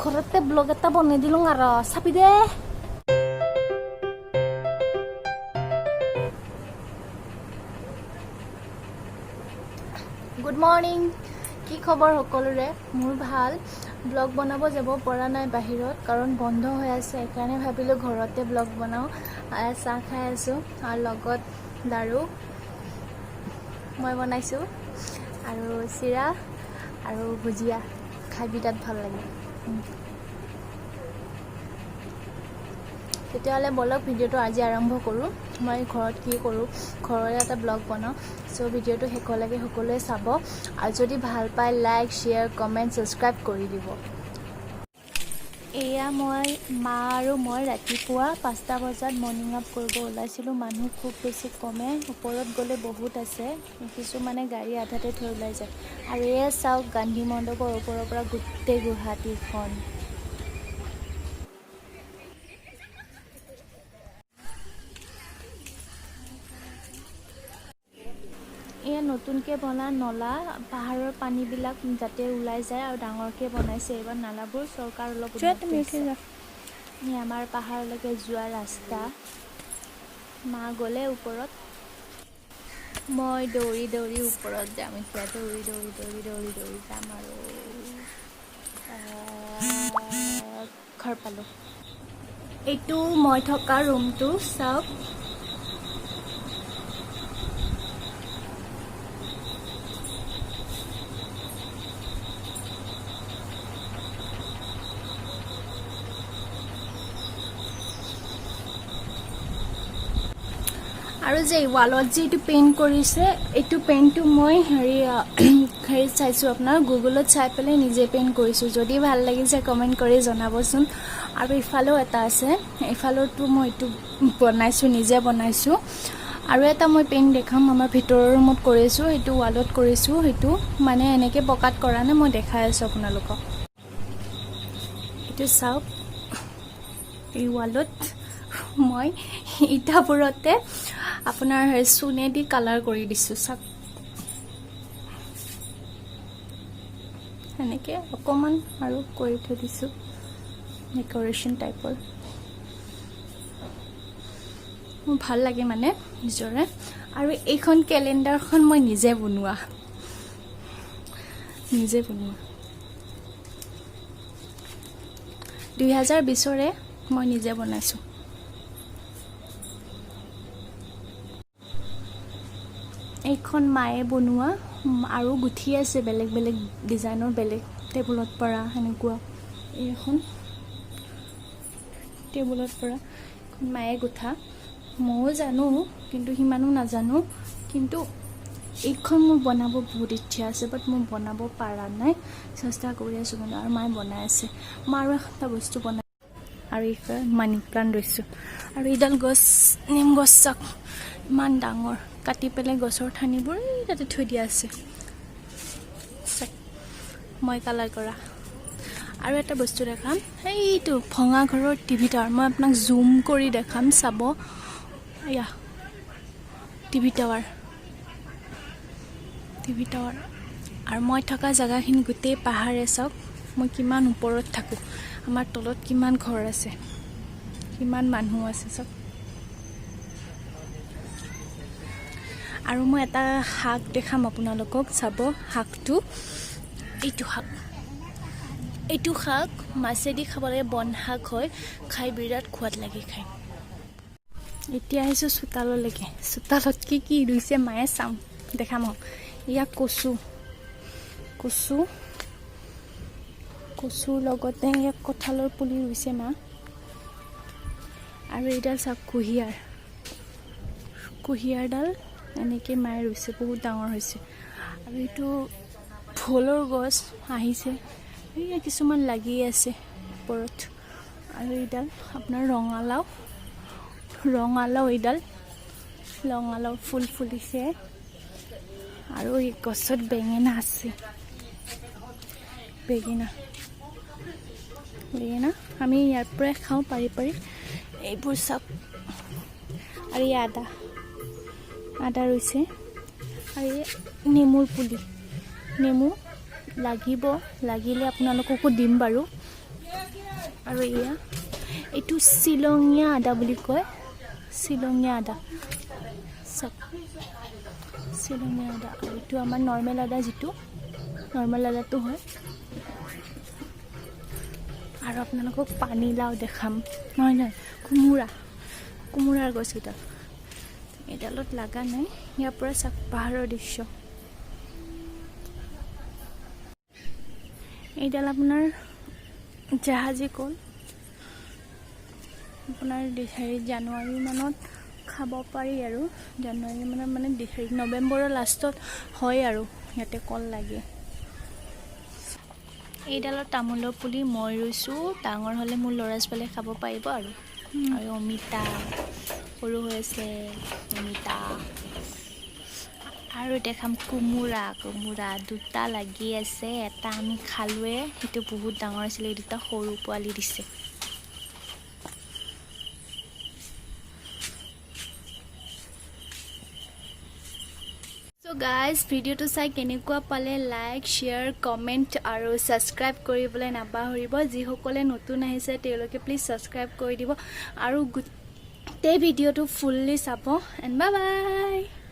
ঘৰতে ব্লগ এটা বনাই দিলোঁ আৰু চাবি দে। গুড মৰ্ণিং, কি খবৰ সকলোৰে? মোৰ ভাল। ব্লগ বনাব যাব পৰা নাই বাহিৰত, কাৰণ বন্ধ হৈ আছে। সেইকাৰণে ভাবিলোঁ ঘৰতে ব্লগ বনাওঁ। চাহ খাই আছোঁ আৰু লগত লাড়ু মই বনাইছোঁ আৰু চিৰা আৰু ভুজিয়া খাই বিৰাট ভাল লাগে। তেতিয়াহ'লে ব'লক, ভিডিঅ'টো আজি আৰম্ভ কৰোঁ। মই ঘৰত কি কৰোঁ, ঘৰৰে এটা ব্লগ বনাওঁ। চ' ভিডিঅ'টো শেষলৈকে সকলোৱে চাব আৰু যদি ভাল পায়, লাইক, শ্বেয়াৰ, কমেণ্ট, ছাবস্ক্ৰাইব কৰি দিব। এয়া মই, মা আৰু মই ৰাতিপুৱা 5টা বজাত মৰ্ণিং ৱাক কৰিব ওলাইছিলোঁ। মানুহ খুব বেছি কমে, ওপৰত গ'লে বহুত আছে। কিছুমানে গাড়ী আধাতে থৈ ওলাই যায়। আৰু এয়া চাওক, গান্ধী মণ্ডপৰ ওপৰৰ পৰা গোটেই গুৱাহাটীখন। এয়া নতুনকৈ বনা নলা, পাহাৰৰ পানীবিলাক যাতে ওলাই যায় আৰু ডাঙৰকৈ বনাইছে এইবাৰ নালাবোৰ। চৰকাৰ অলপ যোৱা, তুমি উন্নত উঠি হৈছে। যোৱা। এই আমাৰ পাহাৰলৈকে যোৱা ৰাস্তা। মা গ'লে ওপৰত, মই দৌৰি দৌৰি ওপৰত যাম এতিয়া। দৌৰি দৌৰি দৌৰি দৌৰি দৌৰি যাম আৰু ঘৰ পালোঁ। এইটো মই থকা ৰুমটো, চাওক। আৰু যে ৱালত যে এইটো পেইণ্ট কৰিছে, এইটো পেইণ্টটো মই হেৰিত চাইছোঁ, আপোনাৰ গুগলত চাই পেলাই নিজে পেইণ্ট কৰিছোঁ। যদি ভাল লাগিছে, কমেণ্ট কৰি জনাবচোন। আৰু ইফালেও এটা আছে, ইফালৰটো মই এইটো বনাইছোঁ, নিজে বনাইছোঁ। আৰু এটা মই পেইণ্ট দেখাম, আমাৰ ভিতৰৰ ৰুমত কৰিছোঁ, সেইটো ৱালত কৰিছোঁ। সেইটো মানে এনেকৈ পকাত কৰা নাই, মই দেখাই আছোঁ আপোনালোকক। এইটো চাওক, এই ৱালত মই ইটাবোৰতে আপোনাৰ চূণেদি কালাৰ কৰি দিছোঁ, চাওক। সেনেকৈ অকণমান আৰু কৰি থৈ দিছোঁ, ডেক'ৰেশ্যন টাইপৰ। মোৰ ভাল লাগে মানে নিজৰে। আৰু এইখন কেলেণ্ডাৰখন মই নিজে বনোৱা, নিজে বনোৱা, 2020ৰে, মই নিজে বনাইছোঁ। এইখন মায়ে বনোৱা আৰু গুঠি আছে বেলেগ বেলেগ ডিজাইনৰ, বেলেগ টেবুলত পৰা সেনেকুৱা। এইখন টেবুলত পৰা, এইখন মায়ে গুঠা। ময়ো জানো, কিন্তু সিমানো নাজানো। কিন্তু এইখন মোৰ বনাব বহুত ইচ্ছা আছে, বাট মই বনাব পৰা নাই। চেষ্টা কৰি আছোঁ কিন্তু, আৰু মায়ে বনাই আছে। মই আৰু এটা বস্তু বনাই আৰু এইফালে মানি প্লাণ্ট ৰুইছোঁ। আৰু এইডাল গছ, নিম গছ, চাওক, ইমান ডাঙৰ। কাটি পেলাই গছৰ ঠানিবোৰ এই তাতে থৈ দিয়া আছে। চাওক, মই কালাৰ কৰা। আৰু এটা বস্তু দেখাম, সেইটো ভঙা ঘৰৰ টিভি টাৱাৰ। মই আপোনাক জুম কৰি দেখাম, চাব। এয়া টিভি টাৱাৰ, টিভি টাৱাৰ। আৰু মই থকা জেগাখিনি গোটেই পাহাৰে, চাওক। মই কিমান ওপৰত থাকোঁ, আমাৰ তলত কিমান ঘৰ আছে, কিমান মানুহ আছে, চাওক। আৰু মই এটা শাক দেখাম আপোনালোকক, চাব শাকটো। এইটো শাক, এইটো শাক মাছেদি খাব লাগে। বন শাক হয়, খাই বিৰাট সোৱাদ লাগে খাই। এতিয়া আহিছোঁ চোতাললৈকে। চোতালত কি কি ৰুইছে মায়ে, চাম, দেখাম। আহক। ইয়াক কচু, কচু, কচুৰ লগতে ইয়াক কঁঠালৰ পুলি ৰুইছে মা। আৰু এইডাল চাওক, কুঁহিয়াৰ। কুঁহিয়াৰডাল এনেকৈ মায়ে ৰুইছে, বহুত ডাঙৰ হৈছে। আৰু এইটো ভোলৰ গছ আহিছে, এইয়া কিছুমান লাগি আছে ওপৰত। আৰু এইডাল আপোনাৰ ৰঙালাও, ৰঙালাও। এইডাল ৰঙালাও, ফুল ফুলিছে। আৰু এই গছত বেঙেনা আছে, বেঙেনা, বেঙেনা আমি ইয়াৰ পৰাই খাওঁ পাৰি পাৰি। এইবোৰ চাওক। আৰু এই আদা, আদা ৰুইছে। আৰু এই নেমুৰ পুলি, নেমু লাগিব, লাগিলে আপোনালোককো দিম বাৰু। আৰু এয়া এইটো শ্বিলঙীয়া আদা বুলি কয়, শ্বিলঙীয়া আদা চাওক, শ্বিলঙীয়া আদা। আৰু এইটো আমাৰ নৰ্মেল আদা, যিটো নৰ্মেল আদাটো হয়। আৰু আপোনালোকক পানীলাও দেখাম, নহয় নহয়, কোমোৰা, কোমোৰাৰ গছ কেইডাল। এইডালত লগা নাই। ইয়াৰ পৰা চাওক পাহাৰৰ দৃশ্য। এইডাল আপোনাৰ জাহাজী কল। আপোনাৰ হেৰি জানুৱাৰী মানত খাব পাৰি আৰু জানুৱাৰী মানত মানে হেৰি নৱেম্বৰৰ লাষ্টত হয় আৰু ইয়াতে কল লাগে। এইডালত তামোলৰ পুলি মই ৰুইছোঁ। ডাঙৰ হ'লে মোৰ ল'ৰা ছোৱালীয়ে খাব পাৰিব। আৰু আৰু অমিতা সৰু হৈ আছে অমিতা। আৰু দেখাম কোমোৰা। কোমোৰা দুটা লাগি আছে, এটা আমি খালোৱে, সেইটো বহুত ডাঙৰ আছিলে, এই দুটা সৰু পোৱালি দিছে। চ' গাইজ, ভিডিঅ'টো চাই কেনেকুৱা পালে? লাইক, শ্বেয়াৰ, কমেণ্ট আৰু ছাবস্ক্ৰাইব কৰিবলৈ নাপাহৰিব। যিসকলে নতুন আহিছে, তেওঁলোকে প্লিজ ছাবস্ক্ৰাইব কৰি দিব আৰু গোটেই ভিডিঅ'টো ফুল্লি চাব। And bye bye.